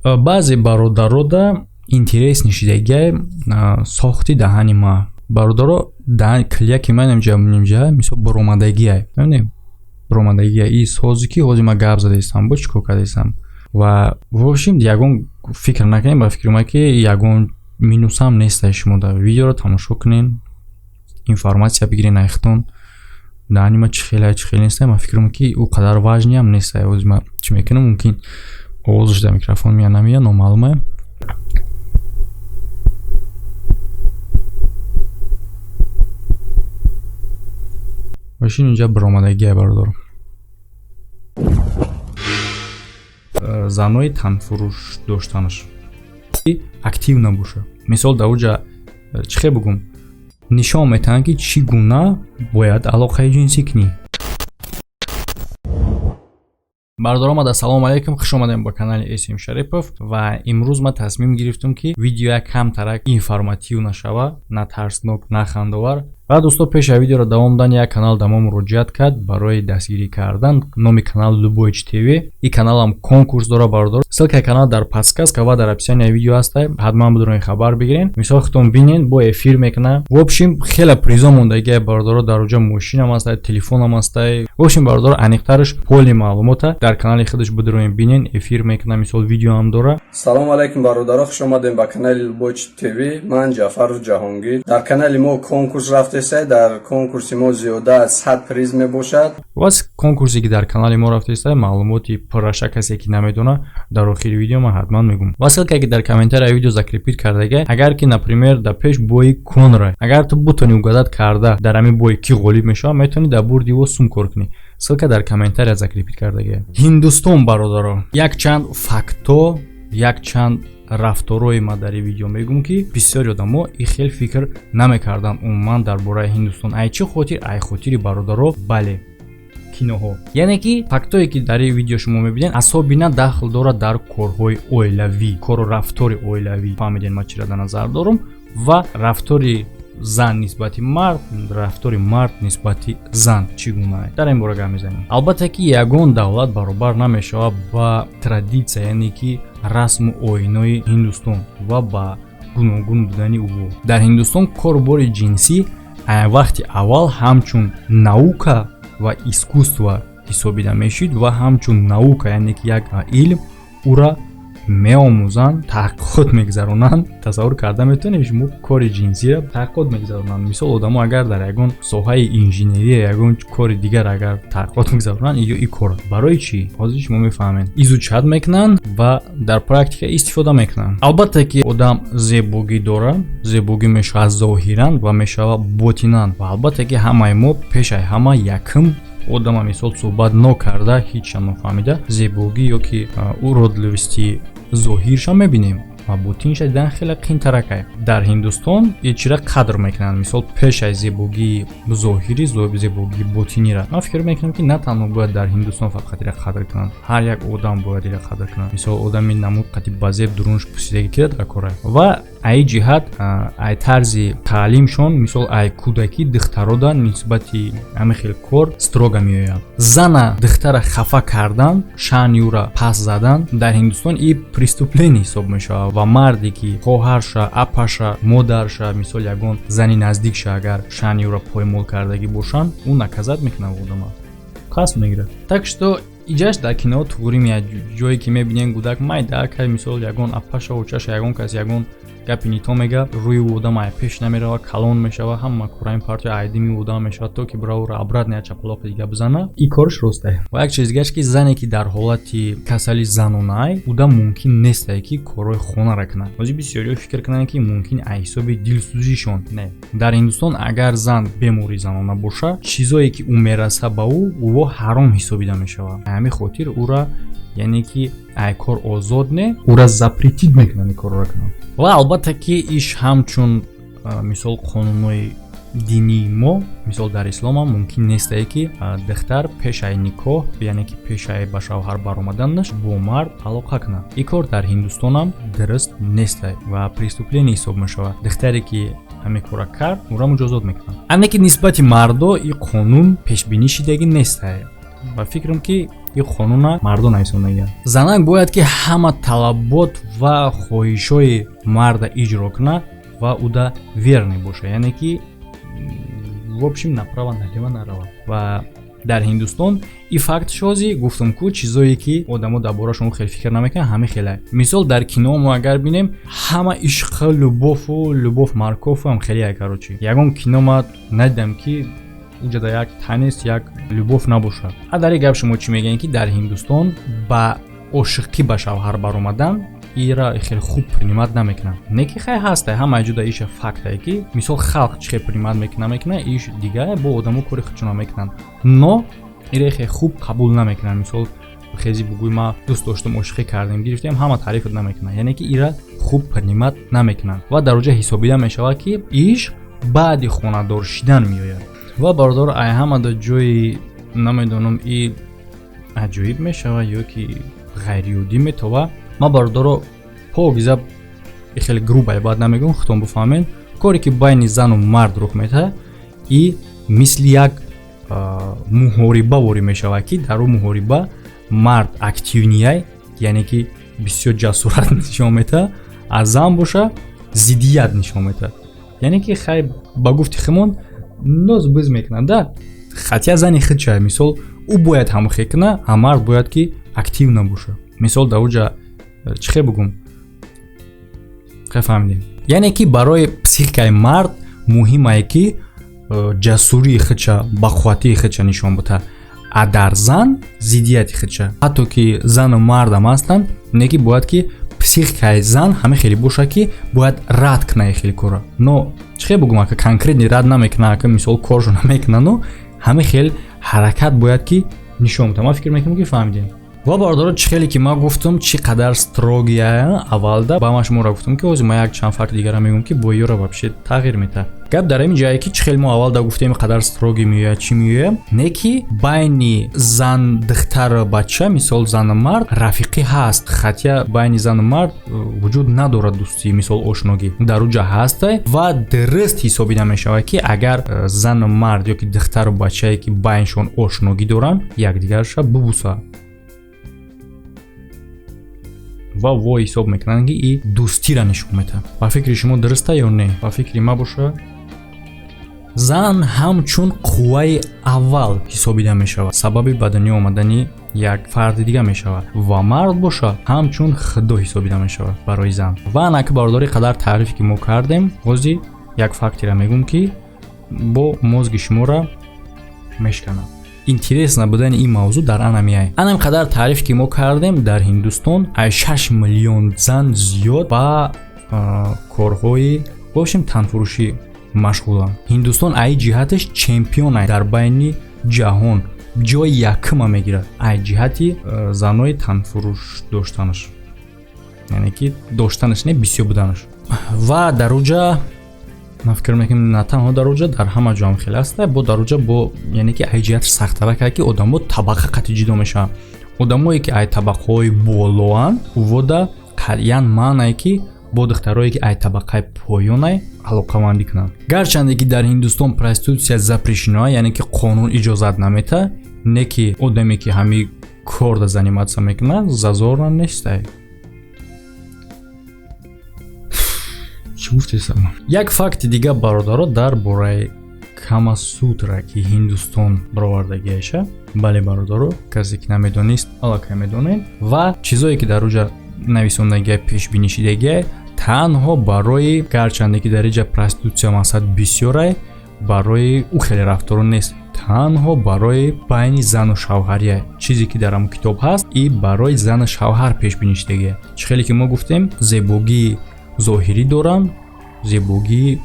Баъзе бародарода интерес нишидагиай сохти даҳани ма. Бародаро, даҳани клияки ман инҷа мисол баромадагиай, мебинем, баромадагиай. И созе ки ҳозир ман гап задаистам, бо чӣ кор кардаистам. Ва в общем, ягон фикр накунем, ба фикри ма ки ягон минусам нестай. Шумо дар видеоро тамошо кунен, информатсия бигирен айхтон. Даҳани ма чӣ хеле, чӣ хеле нестай, ман фикрам ки ӯ қадар важный ам нестай. Ҳозир ман чӣ мекунам, мумкин овозаш дар микрофон мея, намея, номаълуме. Бошин, инҷа баромадагиай, бародаро. Занои танфурӯш доштанаш актив набоша. Мисол, дар оҷа чӣ хел бугум, нишон метаҳанд, ки чӣ гуна бояд алоқаи ҷинсӣ кунӣ. Бародаро, омада, салому алайкум, хуш омадем ба канали Эсм Шарипов. Ва имрӯз ман тасмим гирифтам, ки видеоя камтарак информатив нашава, на тарснок, на хандовар. Ва дӯсто, пеш аз видеоро давом дан, як канал да мо муроҷиат кард барои дастгирӣ кардан. Номи канал Любоич ТВ. И каналам конкурс дора, бародаро. Ссылкаи канал дар подсказка ва дар описанияи видео ҳаста, ҳатман бидурои хабар бигирен. Мисол, худтон бинен, бо эфир мекуна. В общем, хеле призо мондагиа, бародаро. Дар оҷа мошинам ҳастай, телефонам ҳастай. В общем, бародаро, аниқтараш поли маълумота дар канали худаш бидуроен, бинен, эфир мекуна, мисол, видеоам дора. Салому алайкум, бародаро, хуш омадем ба канали Любоич ТВ. Ман Ҷафаров Ҷаҳонгир. Дар канали мо конкурс рафтеса. Дар конкурси мо зиёда аз 100 приз мебошад. Вас конкурсе ки дар канали мо рафтеста, маълумоти пурраша касе ки намедона, дар охири видео ман ҳатман мегӯм. Ва ссылка ки дар комментария видео закрепить кардага, агар ки, например, дар пеш бои Конра, агар ту бутони угадать карда, дар ҳамин бой ки ғолиб мешавад, метавонӣ дар бурди ӯ сум кор кунӣ. Ссылка дар комментария закрепить кардага. Ҳиндустон, бародаро, якчанд фактҳо, якчанд рафторҳои ман дар ин видео мегӯм, ки бисёри одамо и хел фикр намекарданд умуман дар бораи Ҳиндустон. Ай чӣ хотир? Ай хотири, бародаро, бале, киноҳо. Яъне ки фактое ки дар ин видео шумо мебинед, асобина дахл дорад дар корҳои оилавӣ, кору рафтори оилавӣ. Фаҳмиден ман чиро дар назар дорам? Ва рафтори зан нисбати мард, рафтори мард нисбати зан чӣ гуна, дар ин бора гап мезанем. Албатта ки ягон давлат баробар намешавад ба традитсия, яъне ки расму оинои Ҳиндустон ва ба гуногун будани ӯ. Дар Ҳиндустон корубори ҷинсӣ вақти аввал ҳамчун наука ва искусство ҳисобида мешид ва ҳамчун наука, яъне ки як илм, ӯра меомӯзанд, таҳқиқот мегузаронанд. Тасаввур карда метавонед шумо, кори ҷинсиро таҳқиқот мегузаронанд? Мисол, одамо агар дар ягон соҳаи инженерия, ягон кори дигар агар таҳқиқот мегузаронанд, ё и кор барои чӣ, ҳозир шумо мефаҳмед, изучать мекунанд ва дар практика истифода мекунанд. Албатта ки одам зебогӣ дорад, зебогӣ мешавад зоҳиран ва мешавад ботинан. Ва албатта ки ҳамаи мо пешаи ҳама якум одама, мисол, суҳбат нокарда, ҳечам нофаҳмида, зебогӣ ё ки уродливости зоҳирша мебинем ва ботинша дидан хеле қинтаракай. Дар Ҳиндустон чира қадр мекунанд, мисол, пеш аз зебогии зоҳирӣ зебогии ботинира. Ман фикр мекунам, ки на танҳо бояд дар Ҳиндустон фақат ира қадр кунанд, ҳар як одам бояд ира қадр кунад. Мисол, одами намуд қати базеб дурунш пусидагӣ кира дар кора. Ва ай ҷиҳат, ай тарзи таълимшон, мисол, ай кӯдакӣ духтарода нисбати ҳамин хел кор строго меояд. Зана, духтара хафа кардан, шаъни ӯра пас задан дар Ҳиндустон и преступление ҳисоб мешавад. Ва марде ки хоҳарша, апаша, модарша, мисол, ягон зани наздикша агар шаъни ӯра поймол кардагӣ бошанд, ӯ наказать мекунад, одама қасд мегирад. Так что иҷаш дар кино туғрӣ меяд, ҷое ки мебинем гудак майда кай, мисол, ягон апаша, очаша, ягон кас ягон гапи нито мега, рӯи одам ай пеш намерава, калон мешава, ҳама кораин партия айдими одам мешавад, то ки бира ӯро обратно як чапалоқи дига бизана. И корш росте. Ва як чиз дигаш, ки зане ки дар ҳолати касали занонай уда мумкин нестае ки корҳои хонара кунад. Ҳозир бисёриҳо фикр кунанд, ки мумкин ай ҳисоби дилсӯзишон. Не, дар Ҳиндустон агар зан бемори занона боша, чизое ки ӯ мераса ба ӯ, ӯво ҳаром ҳисобида мешавад. Ҳамин хотир ӯра, яъне ки ай кор озод не, ӯра запретить мекунанд ин корро кунанд. Ва албатта ки иш ҳамчун, мисол, қонунҳои динии мо, мисол, дар исломам мумкин нестае, ки духтар пешаи никоҳ, яъне ки пешаи ба шавҳар баромаданаш, бо мард алоқа кунад. Ин кор дар Ҳиндустонам дуруст нестае ва преступление ҳисоб мешавад. Духтаре ки ҳамин кора кард, ӯра муҷозот мекунанд. Ане ки нисбати мардо ин қонун пешбинӣ шидагӣ нестае. Ба фикрам, ки Ин қонуна мардон нависондагианд. Занак бояд ки ҳама талабот ва хоҳишҳои марда иҷро кунад ва уда верный боша, яъне ки, в общем, направо налево наравад. Ва дар Ҳиндустон и факт шози гуфтум ку, чизое ки одамо дар борашон хеле фикр намекунанд, ҳама хеле. Мисол, дар кино мо агар бинем, ҳама ишқ, любовь у любовь морковь ам хеле. Короче, ягон кино ма надидам, ки уҷада як танец, як любовь набошад. А дар ин гап шумо чӣ мегӯед, ки дар Ҳиндустон ба ошиқӣ ба шавҳар баромадан ира хеле хуб принимать намекунанд? Не ки хай ҳаста, ҳама ҷуда иша фактае, ки мисол халқ чӣ хел принимать мекуна, иш дига, бо одамо кори худшона мекунанд, но ира хеле хуб қабул намекунанд. Мисол, хези бугӯй, ма дӯст доштум, ошиқӣ кардем, гирифтем, ҳама таърифат намекунанд, яъне ки ира хуб принимать намекунанд. Ва дар оҷа ҳисобида мешавад, ки ишқ баъди хонадор шидан меояд. Ва бародар, ай ҳамада ҷои намедонам, и аҷоиб мешавад ё ки ғайриоддӣ метова. Ман, бародаро, покиза, хеле грубо баъд намегӯм, худтон бифаҳмед. Коре ки байни зану мард рух метаҳад, и мисли як муҳориба ворӣ мешавад, ки дар ӯ муҳориба мард активный, яъне ки бисёр ҷасорат нишон метаҳад, а зан боша зиддият нишон метаҳад, яъне ки хай, ба гуфти химон, ноз биз мекунад да. Хотя зани худша, мисол, ӯ бояд ҳамхе куна, а мард бояд ки актив набоша. Мисол, дар уҷа чӣ хел бугум, хел фаҳмидем, яъне ки барои психикаи мард муҳимае, ки ҷасурии худша, бақувватии худша нишон бута, а дар зан зиддияти худша. Ҳатто ки зану мардам ҳастанд, не ки бояд ки психикаи зан ҳама хеле боша, ки бояд рад куна хеле кора. Но чӣ хел бугум, ака, конкретно рад намекуна, ака, мисол, коршо намекуна, но ҳама хел ҳаракат бояд ки нишон бута. Ман фикр мекунам, ки фаҳмидем. Ва бародаро, чӣ хеле ки ман гуфтам, чӣ қадар строгий аввалда ба ман шуморо гуфтам, ки ҳозир ман як чанд факт дигара мегӯям, ки бо ёро вообще тағйир метаҳад. Гап дар ҳамин ҷае, ки чӣ хеле мо аввалда гуфтем, қадар строгий меояд, чӣ меояд, не ки байни зан, духтару бача, мисол, зану мард рафиқӣ ҳаст. Хотя байни зану мард вуҷуд надорад дӯстӣ, мисол, ошногӣ дар уҷа ҳастай. Ва дуруст ҳисобида мешавад, ки агар зану мард ё ки духтару бачае, ки байншон ошногӣ доранд, якдигарша бубусанд, ва во ҳисоб мекунанд, ки и дӯстира нишон медиҳад. Ба фикри шумо дуруста ё не? Ба фикри ма боша, зан ҳамчун қувваи аввал ҳисобида мешавад, сабаби ба дунё омадани як фарди дига мешавад, ва мард боша ҳамчун худо ҳисобида мешавад барои зан. Ва анаки, бародари, қадар таърифе ки мо кардем, ҳозир як фактира мегӯм, ки бо мозги шуморо мешканад. Интересно будани ин мавзӯъ дар анамияй. Анам қадар таъриф ки мо кардем, дар Ҳиндустон ай 6 миллион зан зиёд ба корҳои, в общем, танфурӯшӣ машғуланд. Ҳиндустон ай ҷиҳаташ чемпион дар байни ҷаҳон, ҷои якума мегирад ай ҷиҳати занои танфурӯш доштанаш, яъне ки доштанаш не, бисёр буданаш. Ва дар уҷа ман фикр мекунам, на танҳо дар уҷа, дар ҳама ҷо ҳам хеле аста. Бо дар уҷа бо, яъне ки ай ҷиҳаташ сахттара кард, ки одамо табақа қатъи ҷудо мешаванд. Одамое ки ай табақаҳои болоанд, увода қатъиян маънае, ки бо духтарое ки ай табақаи поёнай алоқамандӣ кунанд. Гарчанде ки дар Ҳиндустон проституция запрещено, яъне ки қонун иҷозат наметаҳад, не ки одаме ки ҳами корда заниматься мекунад, зазорна нестай. Чӣ гуфтесам? Як факти дига, бародаро, дар бораи Камасутра, ки Ҳиндустон баровардагиаша. Бале, бародаро, касе ки намедонист, аллакай медонед. Ва чизое ки дар уҷа нависондагия, пешбинӣ шидагия, танҳо барои, гарчанде ки дар иҷа проституция мақсад бисёрай, барои ӯ хеле рафторо нест, танҳо барои байни зану шавҳария. Чизе ки дар ҳамон китоб ҳаст, и барои зану шавҳар пешбинӣ шидагия. Чӣ хеле ки мо гуфтем, зебогии зоҳирӣ доранд, зебогии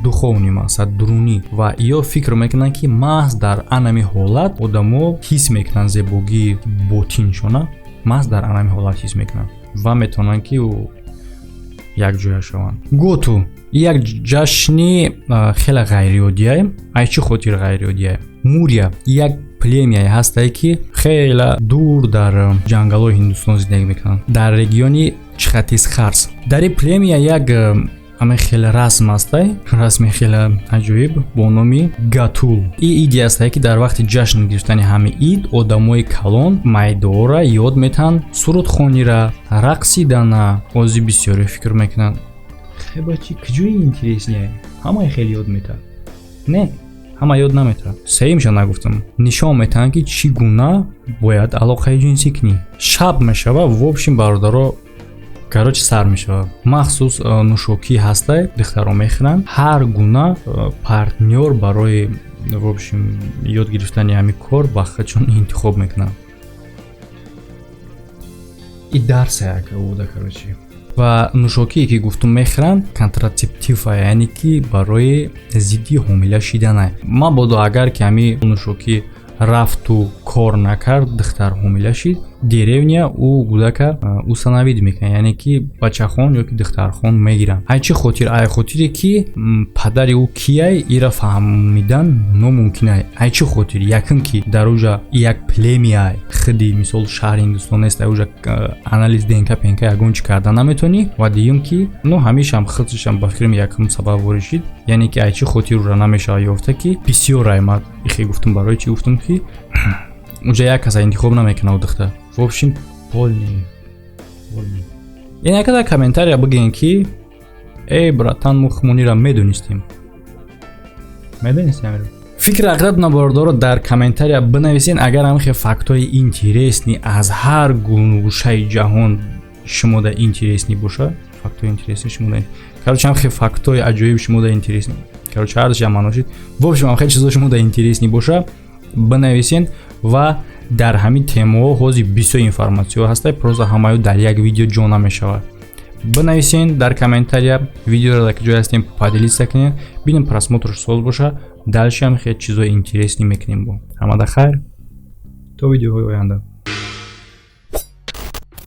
духовный, мақсад дурунӣ. Ва ё фикр мекунанд, ки маҳз дар анами ҳолат одамо ҳис мекунанд зебогии ботиншона, маҳз дар анами ҳолат ҳис мекунанд ва метавонанд, ки якҷоя шаванд. Готу як ҷашни хеле ғайриоддия. Ай чӣ хотир ғайриоддия? Мурия як племяе ҳастае, ки хеле дур дар ҷангалҳои Ҳиндустон зиндагӣ мекунанд, дар региони Чхатисхарс. Дар ин племя як Ҳамаи хеле расм ҳастай, расми хеле аҷоиб бо номи Гатул. И иде ҳастае, ки дар вақти ҷашн гирифтани ҳами ид одамои калон майдоора ёд метаҳанд сурудхонира, рақсидана. Ози бисёре фикр мекунанд: хеба чи, куҷои интересный? Ҳамаи хеле ёд метаҳад. Не, ҳама ёд наметаҳад. Сеюмша нагуфтам: нишон метаҳанд, ки чӣ гуна бояд алоқаи ҷинсӣ кунӣ. Шаб мешава, в общем, бародаро, короче, сар мешавад. Махсус нӯшокӣ ҳастай, духтаро мехӯранд. Ҳар гуна партнёр барои, в общем, ёд гирифтани ҳамин кор ба худшон интихоб мекунанд. И дарса як ода, короче. Ва нӯшокие, ки гуфтум мехӯранд, контрацептив, яъне ки барои зидди ҳомила шиданай. Мабодо агар ки ҳамин нӯшокӣ рафту кор накард, духтар ҳомила шид, деревня ӯ кӯдака усыновить мекунад, яъне ки бачахон ё ки духтархон мегиранд. Ай чӣ хотир? Ай хотире, ки падари ӯ кияй, ира фаҳмидан номумкинай. Ай чӣ хотир? Якум, ки дар уҷа як племя, хиди мисол шаҳри Ҳиндустон нест, ай уҷа анализ ДНК пнк ягон чӣ карда наметавонӣ. Ва дуюм, ки ну ҳамишам худшам ба фикрам якум сабаб ворид шид, яъне ки ай чӣ хотир ура намешавад ёфта, ки бисёр ай ма ихе гуфтум. Барои чӣ гуфтум, ки уҷа як каса интихоб намекунад духтар. В общем, полный полный. Яъне яка дар комментария бигӯен, ки эй, братан, мо хумонира медонистем, медонистем. Фикри ақиdatона, бордоро, дар комментария бинависен. Агар ҳамихе фактҳои интересный аз ҳар гӯшаи ҷаҳон шумода интересный боша, фактҳои интересный шумода, короче, ҳамихе фактҳои аҷоиб шумода интересный, короче, ҳардаш ям маъно шид. В общем, ҳамхе чизо шумода интересный боша, бинависен. Ва дар ҳамин темаҳо ҳозир бисёр информатсияҳо ҳаста, просто ҳамаё дар як видео ҷо намешавад. Бинависен дар комментария, видеоро дар ҷое ҳастем поделиться кунед, бинем, просмотрш соз боша, дальше ҳам хеле чизои интересный мекунем. Бо ҳамада хайр, то видеоҳои оянда.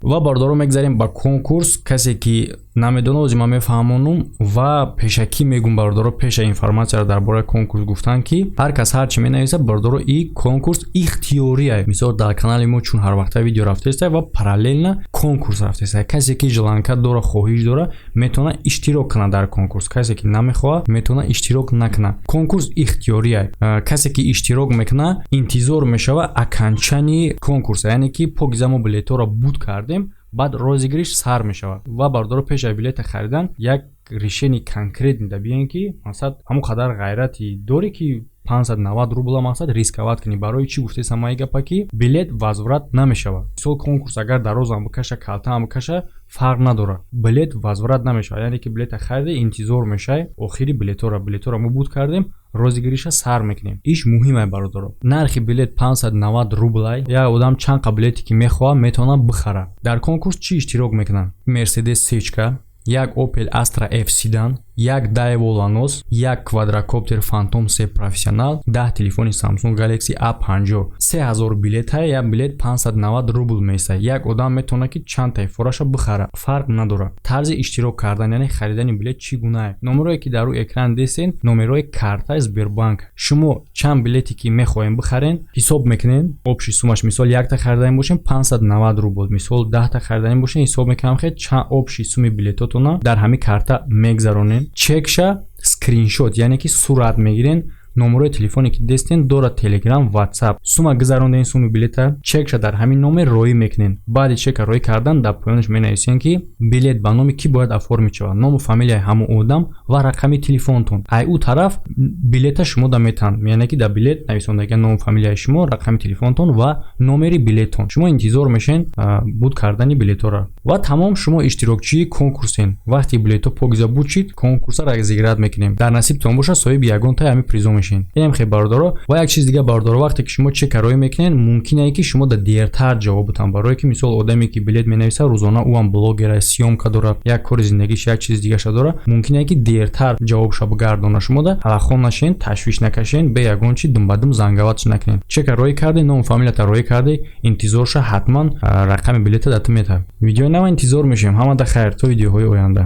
Ва, бардоро, мегзарем ба конкурс. Касе ки намедонад, ози ман мефаҳмонум ва пешакӣ мегум. Бардоро, пеша информатсияро дар бораи конкурс гуфтан, ки ҳар кас ҳар чӣ менависад, бардоро, и конкурс ихтиёрия. Мисол, дар канали мо чун ҳар вақта видео рафтеста ва параллельно конкурс рафтеста, касе ки желание дора, хоҳиш дора, метавонад иштирок кунад дар конкурс. Касе ки намехоҳад, метавонад иштирок накунад. Конкурс ихтиёрия. Касе ки иштирок мекунад, интизор мешавад окончании конкурса, яъне ки покиза мо билетҳоро буд кардем, баъд розыгрыш сар мешавад. Ва, бардоро, пеш аз билета харидан як решение конкретный да биёен, ки мақсад ҳамон қадар ғайрати дорӣ, ки 590 рубла мақсад рисковать кунӣ. Барои чӣ гуфтесам ман гапа, ки билет возврат намешавад. Мисол, конкурс агар дарозам бикаша, калтаам бикаша, фарқ надорад, билет возврат намешавад. Яъне ки билета хариде, интизор мешавӣ охири билетҳоро. Билетҳоро мо буд кардем, розыгрыша сар мекунем. Иш муҳимай, бародаро. Нархи билет 590 рублай. Як одам чанд қа билете ки мехоҳад, метавонад бихарад. Дар конкурс чӣ иштирок мекунанд? Мерседес сечка, як Opel Astra F седан, як Daewoo Lanos, як квадрокоптер Phantom 3 Professional, 10 телефони Samsung Galaxy A50. 3000 билетае, як билет 590 рубл меистад. Як одам метавонад, ки чанд таи бихарад, фарқ надорад. Тарзи иштирок кардан, яъне харидани билет, чӣ гунае? Номерое ки дар рӯи экран дестен, номерҳои картаи Сбербанк. Шумо чанд билете ки мехоҳем бихарен, ҳисоб мекунен общий суммаш. Мисол, якта хариданӣ бошем, 590 рубл. Мисол, 10та хариданӣ бошем, ҳисоб мекунам, хе чанд общий сумми билетотона дар ҳамин карта мегзаронен. Чекша скриншот, яъне ки сурат мегирен. Номерои телефоне ки дестен дорад, Телеграм, Ватсап. Сума гузарондани суми билета, чекша дар ҳамин номер роӣ мекунен. Баъди чека роӣ кардан, дар поёнаш менависен, ки билет ба номи кӣ бояд оформить шавад, ному фамилияи ҳамон одам ва рақами телефонтон. Ай ӯ тараф билета шумо да метаҳанд, яъне ки дар билет нависондага ному фамилияи шумо, рақами телефонтон ва номери билеттон. Шумо интизор мешен буд кардани билетҳоро ва тамом, шумо иштирокчии конкурсен. Вақте билетҳо покиза буд шид, конкурса разыграть мекунем. Дар насибтон боша, соҳиби ягон таи ҳамин призо мешин. Инам хел, бародаро. Ва як чиз дига, бародаро: вақте ки шумо чека роӣ мекунед, мумкин е ки шумо да дертар ҷавоб бутан, барое ки мисол одаме ки билет менависад, рӯзона ӯам блогера, съёмка дора, як кори зиндагиш, як чизи дигаша дора, мумкин е ки дертар ҷавобша бигардона. Шумо да ҳалахон нашен, ташвиш накашен, бе ягон чи думбадум занговатш накунед. Чека роӣ кардӣ, ному фамилията роӣ кардӣ, интизорша, ҳатман рақами билета да ту метавад. Видеои нава интизор мешавем. Ҳамада хайр, то видеоҳои оянда.